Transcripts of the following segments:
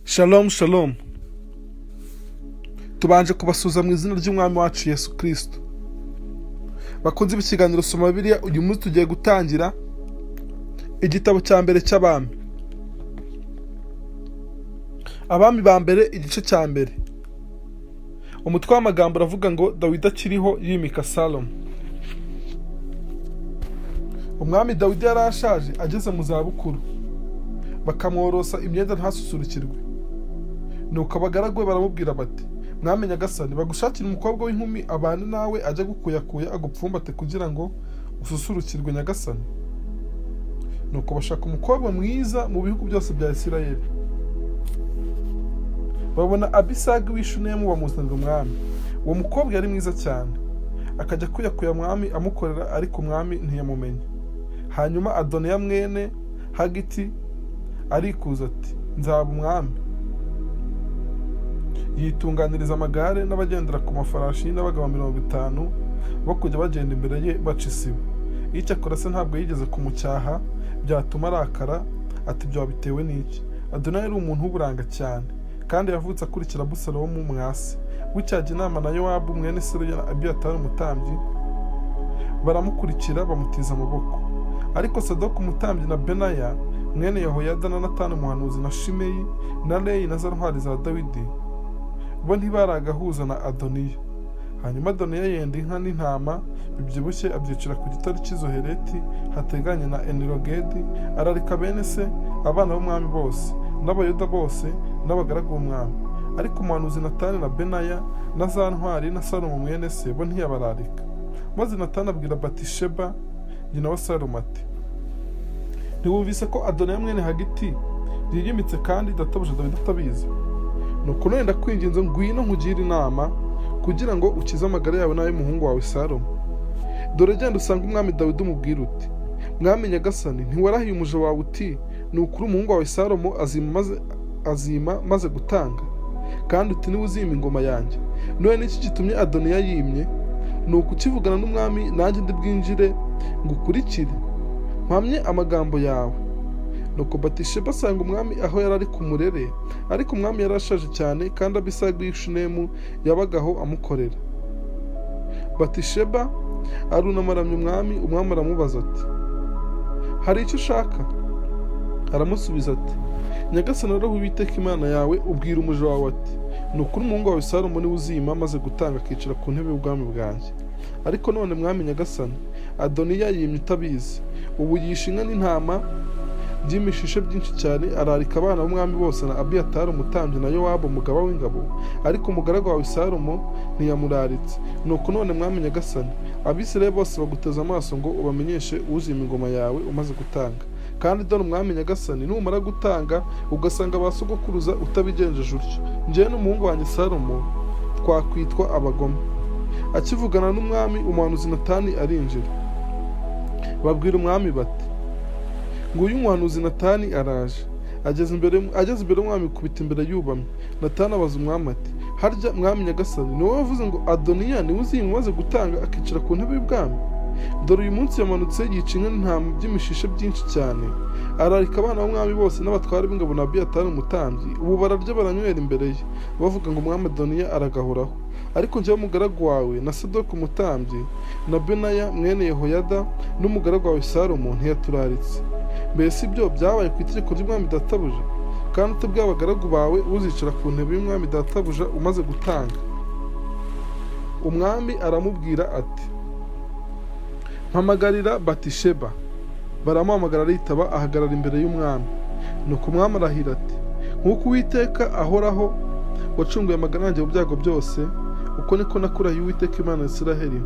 Shalom shalom. Tubanje kubasuza mu izina ry'Umwami wacu Yesu Kristo. Bakunze ikiganiro Soma Bibiliya, uyu munsi tugiye gutangira igitabo cya mbere cy'Abami. Abami ba mbere igice cya mbere. Umutwe w'amagambo uravuga ngo Dawidi akiriho yimika Salomo. Umwami Dawidi yarashaje ageze mu zabukuru, bakamworosa imyenda ntasusurukirwe. Nuko abagaragu be baramubwira bati: Mwami Nyagasani, bagushakira umukobwa w'inkumi abane nawe ajya gukuyakuya agupfumbate kugira ngo ususurukirwe Nyagasani. Nuko bashaka umukobwa mwiza mu bihugu byose bya Isirayeli. Babona Abisagi w'i Shunemu bamuzanira umwami. Uwo mukobwa yari mwiza cyane, akajya kuyakuya mwami amukorera, ariko umwami ntiyamumenya. Hanyuma Adoniya mwene Hagiti arikuza ati: nzaba umwami. Yitunganiriza amagare n'abagendera ku mafarashi n'abagabo 50 bo kujya bagenda imbere ye baca isibo. Icyakora se ntabwo yigeze kumucyaha byatuma arakara, ati: ibyo wabitewe n'iki? Adoniya yari umuntu w'uburanga cyane, kandi yavutse akurikira Abusalomu mwase. Bucyajya inama na Yowabu mwene Seruya na Abiyatari umutambyi, baramukurikira bamutiza amaboko. Ariko Sadoku umutambyi na Benaya mwene Yehoyada na Natani umuhanuzi na Shimeyi na Leyi na za ntwari za Dawidi bo ntibaragahuza na Adoniya. Hanyuma Adoniya yenda inka n'intama bibyibushye abyicira ku gitare cy'izohereti hateganye na Enirogedi, ararika bene se, abana b'umwami bose n'Abayuda bose n'abagaragu b'umwami. Ariko umuhanuzi Natani na Benaya na za ntwari na Salomo mwene se bo ntiyabararika. Maze Natani abwira Batisheba nyina wa Salomo ati: ntiwumvise ko Adoniya mwene Hagiti yiyimitse kandi databuja Dawidi atabizi? Nuko none ndakwinginze ngwino nkugire inama kugira ngo ukize amagara yawe n'ay'umuhungu wawe Salomo. Dore genda usange umwami Dawidi umubwire uti: Mwami Nyagasani, ntiwarahiye umuja wawe uti ni ukuri umuhungu wawe Salomo azima maze gutanga, kandi uti niwe uzima ingoma yanjye. None n'iki gitumye Adoniya yimye? Ni ukukivugana n'umwami, nanjye ndi bwinjire ngukurikire mpamye amagambo yawe. Nuko Batisheba asanga umwami aho yari ari ku murere, ariko umwami yari ashaje cyane, kandi Abisagi w'i Shunemu yabagaho amukorera. Batisheba arunama aramya umwami. Umwami aramubaza ati: hari icyo ushaka? Aramusubiza ati: Nyagasani, roho Uwiteka Imana yawe ubwira umuja wawe ati: ni ukuri umuhungu wawe Salomo niwe uzima maze gutanga akicara ku ntebe y'ubwami bwanjye. Ariko none mwami Nyagasani, Adoniya yimye utabizi. Ubu yishe inka n'intama by'imishishe byinshi cyane, ararika abana b'umwami bose na Abiyatari umutambyi na Yowabu umugaba w'ingabo, ariko umugaragu wawe Salomo ntiyamuraritse. Nuko none mwami Nyagasani, Abisirayeli bose baguteze amaso ngo ubamenyeshe uzima ingoma yawe umaze gutanga. Kandi dore umwami Nyagasani, numara gutanga ugasanga ba sogokuruza utabigenjeje utyo, njyewe n'umuhungu wanjye Salomo twakwitwa abagome. Akivugana n'umwami, umuhanuzi Natani arinjira. Babwira umwami bati: nguyu umuhanuzi Natani araje. Ageze imbere y'umwami kubita imbere yubamye. Natani abaza umwami ati: harya mwami Nyagasani, ni wowe wavuze ngo Adoniya niwe uzima umaze gutanga akicara ku ntebe y'ubwami? Dore uyu munsi yamanutse yica inka n'intama by'imishishe byinshi cyane, ararika abana b'umwami bose n'abatware b'ingabo na Abiyatari umutambyi. Ubu bararya baranywera imbere ye, bavuga ngo umwami Adoniya aragahoraho. Ariko njyewe umugaragu wawe na Sadoku umutambyi na Benaya mwene Yehoyada n'umugaragu wawe Salomo ntiyaturaritse. Mbese ibyo byabaye ku itegeko ry'umwami databuja? Kandi utubwiye abagaragu bawe uzicara ku ntebe y'umwami databuja umaze gutanga. Umwami aramubwira ati: mpamagarira Batisheba. Baramuhamagara aritaba, ahagarara imbere y'umwami. Nuko umwami arahira ati: nk'uko Uwiteka ahoraho wacunguye amagara yanjye mu byago byose, uko niko nakurahiye Uwiteka Imana ya Isiraheli,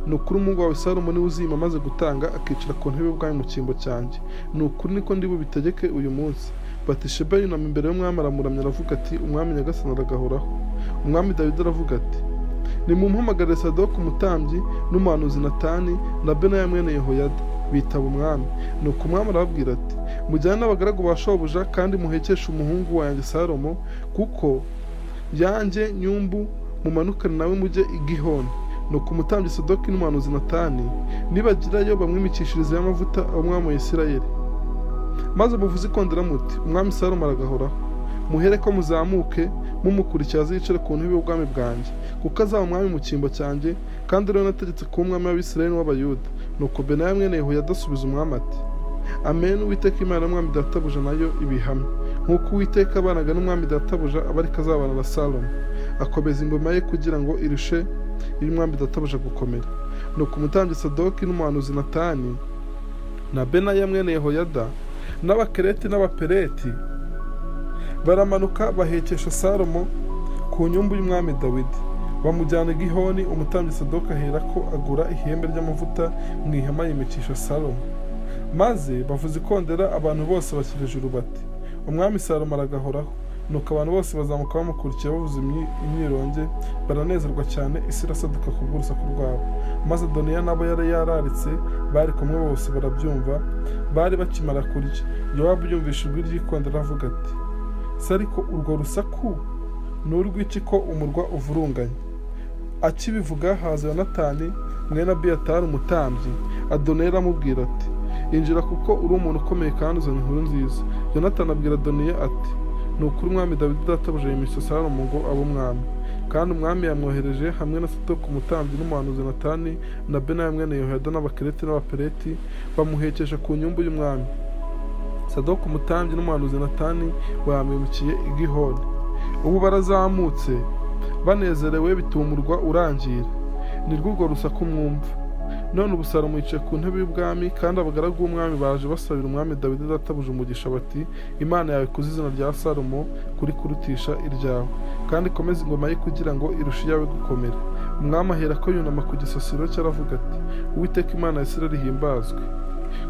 ni ukuri umuhungu wawe Salomo niwe uzima amaze gutanga akicara ku ntebe y'ubwami mu cyimbo cyanjye. Ni ukuri niko ndi bubitegeke uyu munsi. Batisheba yunama imbere y'umwami aramuramya, aravuga ati: Umwami Nyagasani aragahoraho. Umwami Dawidi aravuga ati: nimumpamagarire Sadoku umutambyi n'umuhanuzi Natani na Benaya mwene Yehoyada. Bitaba umwami. Nuko umwami arababwira ati: mujyane n'abagaragu ba shobuja kandi muhekeshe umuhungu wanjye Salomo, kuko yanjye nyumbu, mumanukane nawe mujye i Gihoni. Nuko umutambyi Sadoki n'umuhanuzi Natani nibagirayo bamwimikishirize amavuta umwami wa Isirayeli. Maze muvuze ikondera muti: Umwami Salomo aragahoraho. Muhere ko muzamuke mumukurikiye azicare ku ntebe y'ubwami bwanjye, kuko azaba umwami mu cyimbo cyanjye, kandi rero nategetse kuba umwami w'Abisirayeli n'uw'Abayuda. Nuko Benaya mwene Yehoyada asubiza umwami ati: Amen, Uwiteka Imana y'umwami databuja nayo ibihamye, nk'uko Uwiteka abanaga n'umwami databuja aba ariko azabana na Salomo, akomeza ingoma ye kugira ngo irushe iy'umwami databuja gukomera. Nuko umutambyi Sadoki n'umuhanuzi Natani na Benaya mwene Yehoyada n'Abakereti n'Abapereti baramanuka bahekesha Salomo ku nyumbu y'umwami Dawidi, bamujyana i Gihoni. Umutambyi Sadoki aherako agura ihembe ry'amavuta mu ihema yimikisha Salomo. Maze bavuza ikondera, abantu bose bashyira ijuru bati: Umwami Salomo aragahoraho. Nuko abantu bose bazamuka bamukurikiye bavuza imyironge, baranezerwa cyane, isi irasaduka kubw'urusaku rwabo. Maze Adoniya nabo yari yararitse bari kumwe bose barabyumva, bari bakimara kurya. Yowabu yumvishe ijwi ry'ikondera aravuga ati: Se ariko urwo rusaku ni urw'iki ko umurwa uvurunganye? Akibivuga haza Yonatani mwene Abiyatari umutambyi. Adoniya aramubwira ati: Injira, kuko uri umuntu ukomeye kandi uzanye inkuru nziza. Yonatani abwira Adoniya ati: Ni ukuri umwami Dawidi databuja yimitse Salomo ngo abe umwami, kandi umwami yamwohereje hamwe na Sadoki umutambyi n'umuhanuzi Natani na Benaya mwene Yehoyada n'Abakereti n'Abapereti, bamuhekesha ku nyumbu y'umwami. Sadoki umutambyi n'umuhanuzi Natani bamwimukiye i Gihoni. Ubu barazamutse banezerewe, bituma umurwa urangira. Ni rwo rusaku mwumva. None ubu Salomo yicaye ku ntebe y'ubwami, kandi abagaragu b'umwami baje basabira umwami Dawidi databuja umugisha bati: Imana yawe ikuze izina rya Salomo kuri kurutisha iryawe, kandi ikomeze ingoma ye kugira ngo irushe iyawe gukomera. Umwami ahera ko yunama ku gisasiro cye aravuga ati: Uwiteka Imana ya Isirayeli ihimbazwe,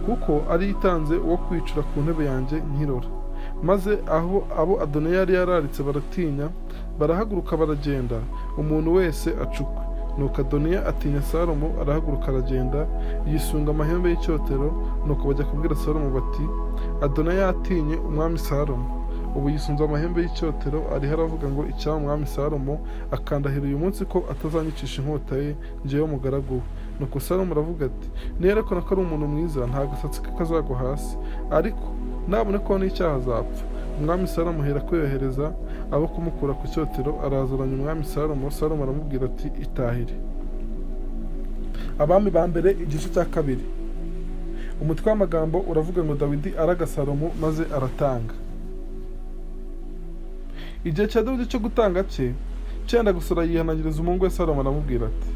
kuko ari itanze uwo kwicura ku ntebe yanjye nkirora. Maze aho abo Adoniya yari yararitse baratinya, barahaguruka baragenda, umuntu wese acukwe. Nuko Adoniya atinya Salomo, arahaguruka aragenda, yisunga amahembe y'icyotero. Nuko bajya kubwira Salomo bati: Adoniya yatinye umwami Salomo, ubu yisunze amahembe y'icyotero, ariho aravuga ngo icyaba umwami Salomo akandahira uyu munsi ko atazanyicisha inkota ye njyewe umugaragu we. Nuko Salomo aravuga ati: Niyerekana ko ari umuntu mwiza, nta gasatsi ke kazagwa hasi, ariko nabona ko n'icyaha azapfa. Umwami Salomo ahera ko yohereza abo kumukura ku cyotero, arazaranya umwami Salomo. Salomo aramubwira ati: Itahire. Abami ba mbere igice cya 2. Umutwe w'amagambo uravuga ngo Dawidi araga Salomo maze aratanga. Igihe cya Dawidi cyo gutanga cye cyenda gusora, yihanangiriza umuhungu we Salomo aramubwira ati: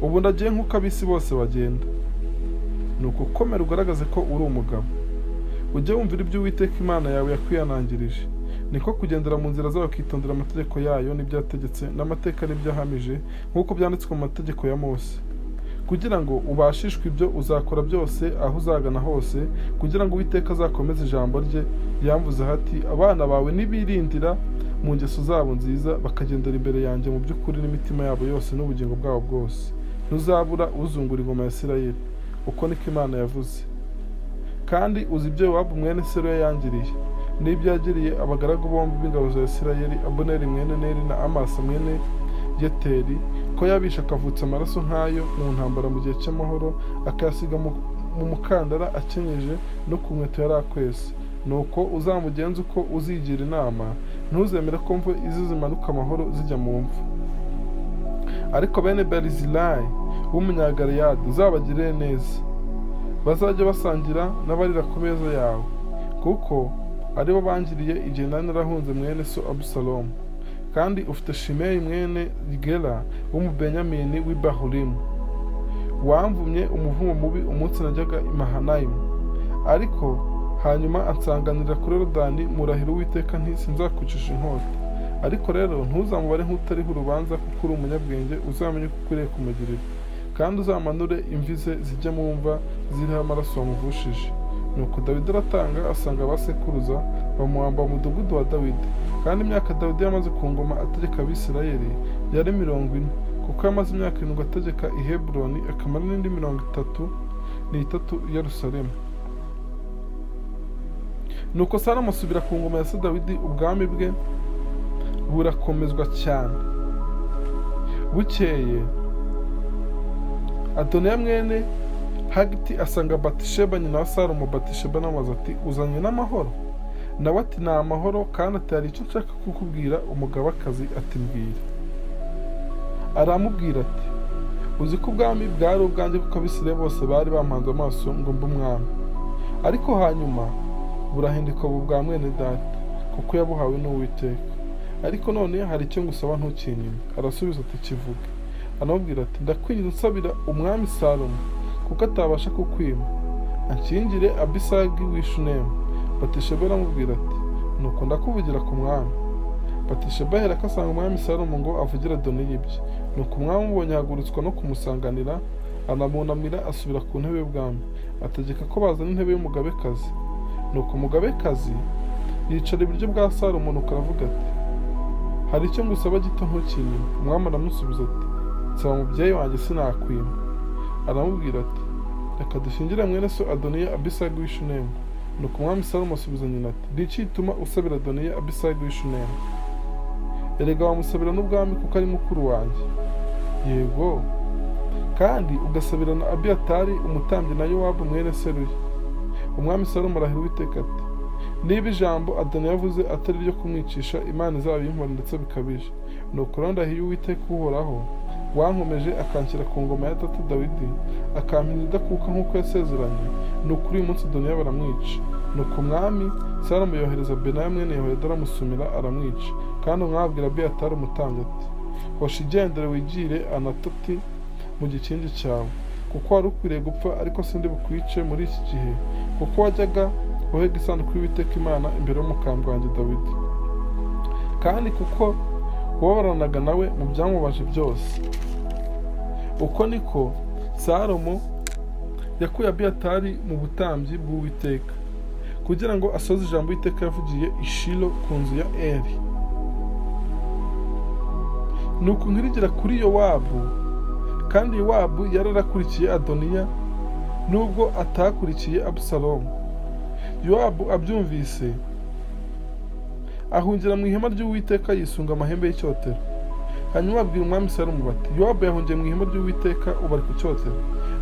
Ubu ndagiye nk'uko ab'isi bose bagenda. Nuko komera ugaragaze ko uri umugabo, ujye wumvira ibyo Uwiteka Imana yawe yakwihanangirije, niko kugendera mu nzira zayo, ukitondera amategeko yayo n'ibyo yategetse n'amateka n'ibyo yahamije, nk'uko byanditswe mu mategeko ya Mose, kugira ngo ubashishwe ibyo uzakora byose aho uzagana hose, kugira ngo Uwiteka azakomeze ijambo rye yamvuze ati: Abana bawe nibirindira mu ngeso zabo nziza, bakagendera imbere yanjye mu by'ukuri n'imitima yabo yose n'ubugingo bwabo bwose, ntuzabura uzungura ingoma ya Isirayeli. Uko niko Imana yavuze. Kandi uzi ibyo Yowabu mwene Seruya yangiriye, n'ibyo yagiriye abagaragu bombi b'ingabo za Isirayeli, Abuneri mwene Neri na Amasa mwene Yeteri, ko yabishe akavutsa amaraso nk'ayo mu ntambara mu gihe cy'amahoro, akayasiga mu mukandara akenyeje no ku nkweto yari akwese. Nuko uzamugenza uko uzigira inama, ntuzemere ko mvu izi zimanuka amahoro zijya mu mva. Ariko bene Barizilayi w'Umunyagaleyadi uzabagirire neza, bazajya basangira n'abarira ku meza yawe, kuko aribo bangiriye igihe nari narahunze mwene so Abusalomu. Kandi ufite Shimeyi mwene Gera w'Umubenyamini w'i Bahurimu, wamvumye umuvumo mubi umunsi najyaga i Mahanayimu. Ariko hanyuma ansanganira kuri Yorodani, murahira Uwiteka nti: Sinzakwicisha inkota. Ariko rero ntuzamubare nk'utariho urubanza, kuko uri umunyabwenge, uzamenye uko ukwiriye kumugirira, kandi uzamanure imvi ze zijya mu mva ziriho amaraso wamuvushije. Nuko Dawidi aratanga asanga abasekuruza, bamuhamba mu mudugudu wa Dawidi. Kandi imyaka Dawidi yamaze ku ngoma ategeka Abisirayeli yari 40, kuko yamaze imyaka 7 ategeka i Heburoni, akamara n'indi 33 i Yerusalemu. Nuko Salomo asubira ku ngoma ya se Dawidi, ubwami bwe burakomezwa cyane. Bukeye Adoniya mwene Hagiti asanga Batisheba nyina wa Salomo. Batisheba aramubaza ati: Uzanye n'amahoro? Nawe ati ni amahoro, kandi ati hari icyo nshaka kukubwira. Umugabekazi ati mbwira. Aramubwira ati uzi ko ubwami bwari ubwanjye, kuko Abisirayeli bose bari bampanze amaso ngo mbe umwami, ariko hanyuma burahinduka ubu bwa mwene data, kuko yabuhawe n'Uwiteka. Ariko none hari icyo ngusaba ntukinyime. Arasubiza ati kivuge. Aramubwira ati ndakwinginze nsabira umwami Salomo, kuko atabasha kukwima, ankingire Abisagi w'i Shunemu. Batisheba aramubwira ati nuko ndakuvugira ku mwami. Batisheba aherako asanga umwami Salomo ngo avugire Adoniya ibye. Nuko umwami amubonye ahagurutswa no kumusanganira, anamunamira, asubira ku ntebe y'ubwami, ategeka ko bazana intebe y'umugabekazi. Nuko umugabekazi yicara iburyo bwa Salomo, nuko aravuga ati hari icyo ngusaba gito ntukinyime. Umwami aramusubiza ati nsaba mubyeyi wanjye sinakwima. Aramubwira ati reka dushyingire mwene so Adoniya Abisagi w'i Shunemu. Nuko umwami Salomo asubiza nyina ati ni iki gituma usabira Adoniya Abisagi w'i Shunemu? Erega wamusabira n'ubwami kuko ari mukuru wanjye. Yego, kandi ugasabira na Abiyatari umutambyi na Yowabu mwene Seruya. Umwami Salomo arahira Uwiteka ati niba ijambo Adoniya yavuze atari iryo kumwicisha, Imana izabimpora ndetse bikabije. Nuko rero ndahiye Uwiteka Uhoraho wankomeje akanshyira ku ngoma ya data Dawidi, akampinda idakuka nk'uko yasezeranye, ni ukuri uyu munsi Adoniya baramwica. Nuko umwami Salomo yohereza Benaya mwene Yehoyada aramusumira aramwica. Kandi umwami abwira Abiyatari umutambyi ati hosha igendere wigire Anatoti mu gikingi cyawe, kuko wari ukwiriye gupfa, ariko sindi bukwice muri iki gihe, kuko wajyaga uhega isanduku y'Uwiteka Imana imbere y'umukambwe wanjye Dawidi, kandi kuko wabaranaga nawe mu byamubaje byose. Uko niko Salomo yakuye Abiyatari mu butambyi bw'Uwiteka, kugira ngo asoze ijambo Uwiteka yavugiye i Shilo ku nzu ya Eli. Nuko nkirigira kuri Yowabu, kandi Yowabu yararakurikiye Adoniya nubwo atakurikiye Abusalomu. Yowabu abyumvise ahungira mu ihema ry'Uwiteka, yisunga amahembe y'icyotero. Hanyuma abwira umwami Salomo bati Yowabu yahungiye mu ihema ry'Uwiteka, ubu ari ku cyotero.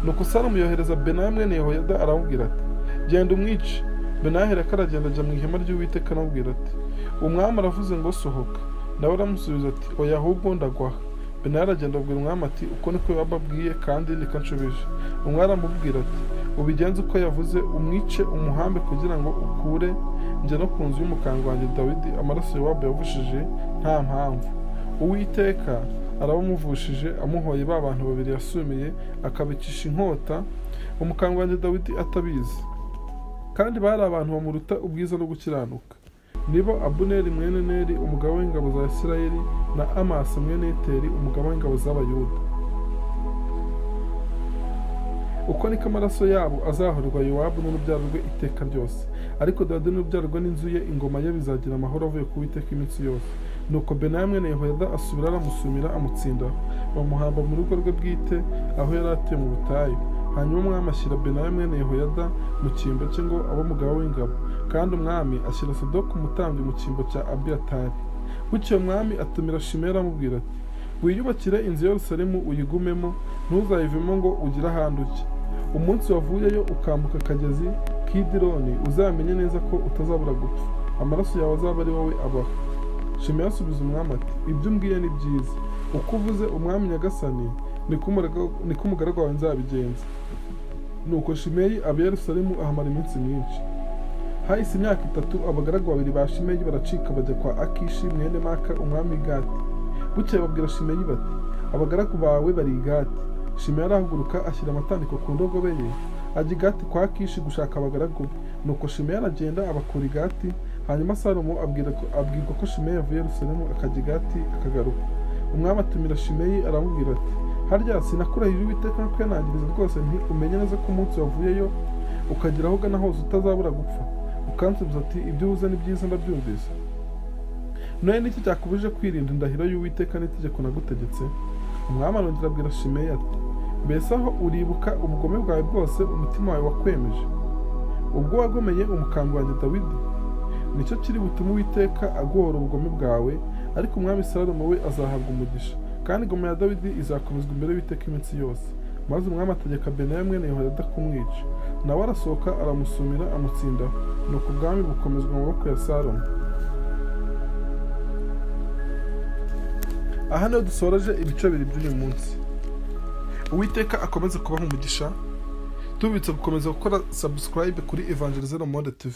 Nuko Salomo yohereza Benaya mwene Yehoyada aramubwira ati genda umwice. Benaya aherako aragenda ajya mu ihema ry'Uwiteka aramubwira ati umwami aravuze ngo sohoka. Nawe aramusubiza ati oya, ahubwo ndagwaha. Benaya aragenda abwira umwami ati uko niko Yowabu abwiye, kandi niko anshubije. Umwami aramubwira ati ubigenze uko yavuze, umwice umuhambe, kugira ngo ukure njye no ku nzu y'umukambwe wanjye Dawidi amaraso Yowabu yavushije nta mpamvu. Uwiteka arabamuvushije amuhoye ba bantu babiri yasumiye, akabicisha inkota, umukambwe wanjye Dawidi atabizi. Kandi bari abantu bamuruta ubwiza no gukiranuka, nibo Abuneri mwene Neri umugaba w'ingabo za Isirayeli, na Amasa mwene Yeteri umugaba w'ingabo z'Abayuda. Uko niko amaraso yabo azahorerwa Yowabu n'urubyaro rwe iteka ryose. Ariko Dawidi n'urubyaro rwe n'inzu ye, ingoma ye bizagira amahoro avuye ku Uwiteka iminsi yose. Nuko Benaya mwene Yehoyada asubira aramusumira amutsindaho, bamuhamba mu rugo rwe bwite aho yari atuye mu butayu. Hanyuma umwami ashyira Benaya mwene Yehoyada mu cyimbo cye ngo abe umugaba w'ingabo, kandi umwami ashyira Sadoki umutambyi mu cyimbo cya Abiyatari. Bukeye umwami atumira Shimeyi aramubwira ati wiyubakire inzu ya Yerusalemu uyigumemo, ntuzayivemo ngo ugire ahandi ujya. Umunsi wavuyeyo ukambuka akagezi k'Idironi, uzamenye neza ko utazabura gupfa, amaraso yawe azaba ari wowe abaho. Shimeyi asubiza umwami ati ibyo umbwiye ni byiza, uko uvuze umwami nyagasani niko umugaragu wawe nzabigenza. Nuko Shimeyi aba i Yerusalemu ahamara iminsi myinshi. Hahise imyaka 3, abagaragu babiri ba Shimeyi baracika bajya kwa Akishi mwene Maka umwami w'i Gati. Bukeye babwira Shimeyi bati abagaragu bawe bari i Gati. Shimeyi arahaguruka ashyira amatandiko ku ndogobe ye, ajya i Gati kwa Akishi gushaka abagaragu be. Nuko Shimeyi aragenda abakura i Gati. Hanyuma Salomo abwirwa ko Shimeyi yavuye i Yerusalemu akajya i Gati akagaruka. Umwami atumira Shimeyi aramubwira ati harya sinakurahije Uwiteka kwihanangiriza rwose nti umenye neza ko umunsi wavuyeyo ukagera aho ugana hose utazabura gupfa? Ukansubiza ati ibyo uvuze ni byiza ndabyumvise. None niki cyakubujije kwirinda indahiro y'Uwiteka n'itegeko nagutegetse? Umwami arongera abwira Shimeyi ati mbese aho uribuka ubugome bwawe bwose umutima wawe wakwemeje, ubwo wagomeye umukambwe wanjye Dawidi? Nicyo kiri butume Uwiteka aguhora ubugome bwawe, ariko umwami Salomo we azahabwa umugisha, kandi ingoma ya Dawidi izakomezwa imbere y'Uwiteka iminsi yose. Maze umwami ategeka Benaya mwene Yehoyada kumwica, nawe arasohoka aramusumira amutsindaho. Nuko ubwami bukomezwa mu maboko ya Salomo. Aha niho dusoreje ibice bibiri by'uyu munsi. Uwiteka akomeze kubaha umugisha. Tubibutse gukomeza gukora subscribe kuri Evangelize Le Monde TV.